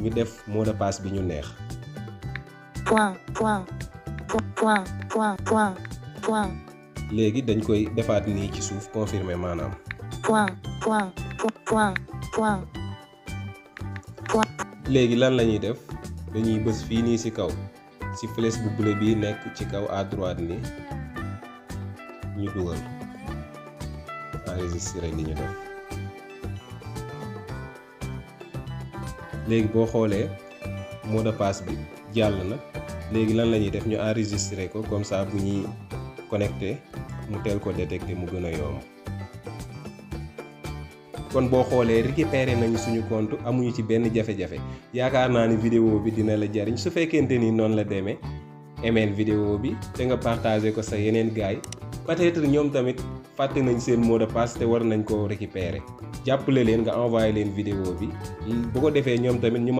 ñu def mot de passe bi ñu neex. léegi dañ koy defaat nii ci suuf confirmer maanaam. léegi lan la ñuy def dañuy bës fii nii ci kaw ci flèche bu bleu bi nekk ci kaw à droite ni ñu dugal enregistrer li ñu def. léegi boo xoolee mot de passe bi jàll na léegi lan la ñuy def ñu enregistrer ko comme ça bu ñuy connecté mu teel ko détecté mu gën a yomb. kon boo xoolee récupéré nañu suñu compte amuñu ci benn jafe-jafe yaakaar naa ni vidéo bi dina la jariñ su fekkente ni noonu la demee email vidéo bi te nga partagé ko sa yeneen gaay peut-être ñoom tamit fàtte nañ seen mot de passe te war nañ ko récupérer jàppale leen nga envoyé leen vidéo bi bu ko defee ñoom tamit ñu